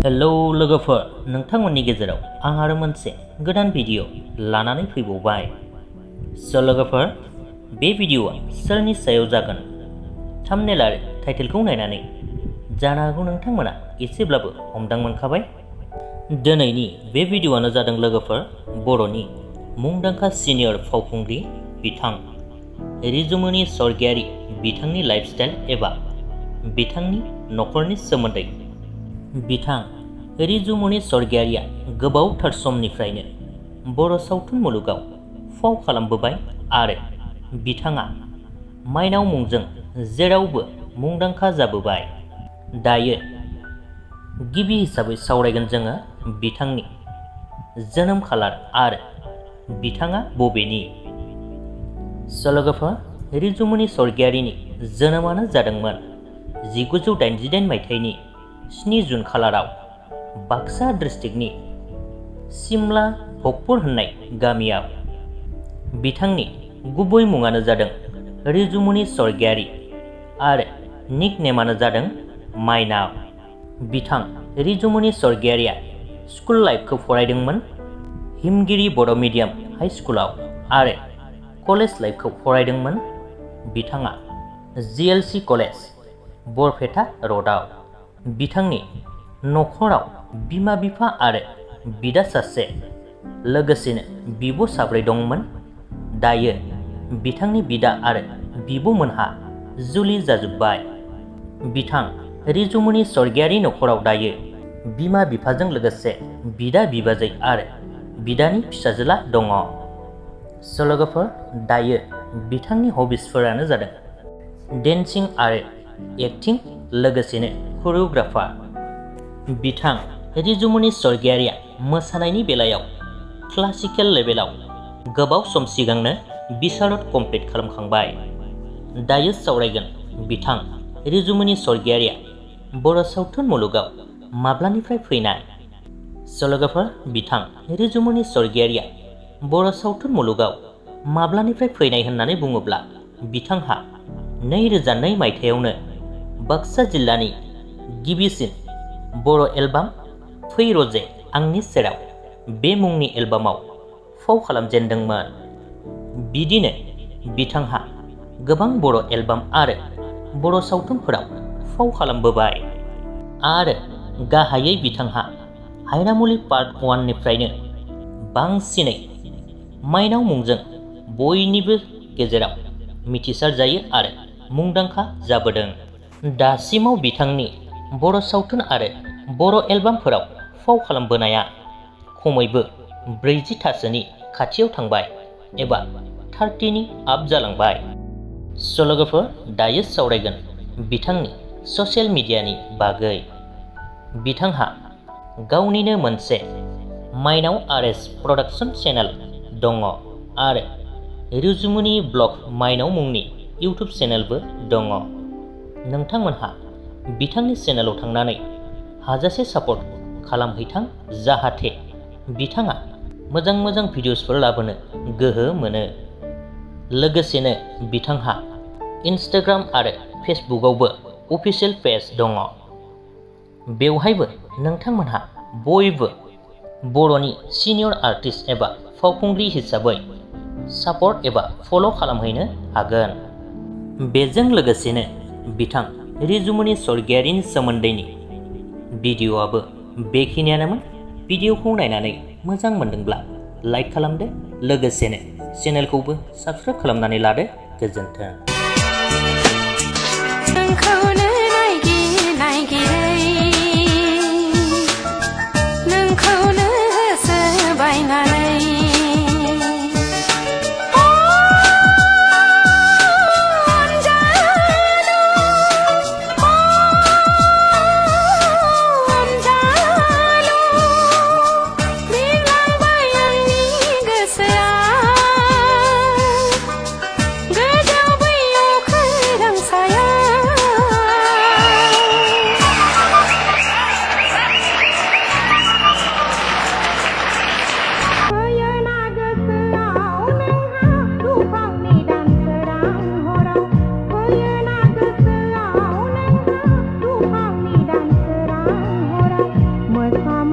Hello लोगोफोर, नोंथांमोननि गेजेराव आं आरो मोनसे गोदान भिडिअ लानानै फैबावबाय। लोगोफोर, बे भिडिअआ सोरनि सायाव जागोन? थाम्बनेल आरो टाइटेलखौ नायनानै जानो हागौ नोंथांमोना एसेब्लाबो हमदांमोनखाबाय। दिनैनि बे भिडिअआनो जादों लोगोफोर बर'नि मुंदांखा सिनियर फावखुंग्रि बिथां रिजुमनि स्वर्गियारी बिथांनि लाइफस्टाइल एबा बिथांनि नखरनि सोमोन्दै। बिथां रिजुमनि स्वर्गियारीया गोबावथार समनिफ्रायनो बर' सावथुन मुलुगाव फाव खालामबोबाय आरो बिथाङा माइनाव मुंजों जेरावबो मुंदांखा जाबोबाय। दायो गिबि हिसाबै सावरायगोन जोङो बिथांनि जोनोम खालार आरो बिथाङा बबेनि। लोगोफोर, रिजुमनि स्वर्गियारीनि जोनोमानो जादोंमोन 1988 मायथाइनि 7 जुन खालाराव बाक्सा डिस्ट्रिक्टनि सिमला भकपुर होननाय गामियाव। बिथांनि गुबै मुङानो जादों रिजुमनि स्वर्गियारी आरो निक नेमानो जादों माइनाव। बिथां रिजुमनि स्वर्गियारीया स्कुल लाइफखौ फरायदोंमोन हिमगिरि बड' मिडियाम हाई स्कुलाव आरो कलेज लाइफखौ फरायदोंमोन बिथाङा GLC कलेज बरपेटा र'डआव। बिथांनि नखराव बिमा बिफा आरो बिदा सासे लोगोसेनो बिब' साब्रै दंमोन। दायो बिथांनि बिदा आरो बिब'मोनहा जुलि जाजोब्बाय। बिथां रिजुमनि स्वर्गियारी नखराव दायो बिमा बिफाजों लोगोसे बिदा बिबाजै आरो बिदानि फिसाज्ला दङ। लोगोफोर, दायो बिथांनि हबिसफोरानो जादों डेन्सिं आरो एक्टिं लोगोसेनो करिय'ग्राफार। बिथां रिजुमनि स्वर्गियारीया मोसानायनि बेलायाव क्लासिकेल लेभेलाव गोबाव सम सिगांनो बिसारद कमप्लिट खालामखांबाय। दायो सावरायगोन बिथां रिजुमनि स्वर्गियारीया बर' सावथुन मुलुगाव माब्लानिफ्राय फैनाय। लोगोफोर, बिथां रिजुमनि स्वर्गियारीया बर' सावथुन मुलुगाव माब्लानिफ्राय फैनाय होननानै बुङोब्ला बिथांहा 2002 मायथाइयावनो बाक्सा जिल्लानि गिबिसिन बर' एलबाम फै रजे आंनि सेराव बे मुंनि एलबामाव फाव खालामजेनदोंमोन। बिदिनो बिथांहा गोबां बर' एलबाम आरो बर' सावथुनफोराव फाव खालामबोबाय आरो गाहायै बिथांहा हायनामुलि पार्ट 1 निफ्रायनो बांसिनै माइनाव मुंजों बयनिबो गेजेराव मिथिसार जायो आरो मुंदांखा जाबोदों। दासिमाव बिथांनि बर' सावथुन आरो बर' एलबामफोराव फाव खालामबोनाया खमैबो 40 थासोनि खाथियाव थांबाय एबा 30नि आप जालांबाय। लोगोफोर, दायो सावरायगोन बिथांनि ससियेल मिडियानि बागै। बिथांहा गावनिनो मोनसे माइनाव RS प्रडाक्शन चेनेल दङ आरो रिजुमनि ब्लग माइनाव मुंनि इउटुब चेनेलबो दङ। नोंथांमोनहा बिथांनि चेनेलाव थांनानै हाजासे सापर्ट खालामहैथां जाहाथे बिथाङा मोजां मोजां भिडिअसफोर लाबोनो गोहो मोनो। लोगोसेनो बिथांहा इन्स्टाग्राम आरो फेसबुकआवबो अफिसियेल पेज दङ। बेवहायबो नोंथांमोनहा बयबो बर'नि सिनियर आर्टिस्ट एबा फावखुंग्रि हिसाबै सापर्ट एबा फल' खालामहैनो हागोन। बेजों लोगोसेनो बिथां रिजुमनि स्वर्गियारीनि सोमोन्दैनि भिडिअआबो बेखिनियानोमोन। भिडिअखौ नायनानै मोजां मोनदोंब्ला लाइक खालामदो, लोगोसेनो चेनेलखौबो साबस्क्राइब खालामनानै लादो। गोजोन्थों।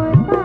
Khulumbai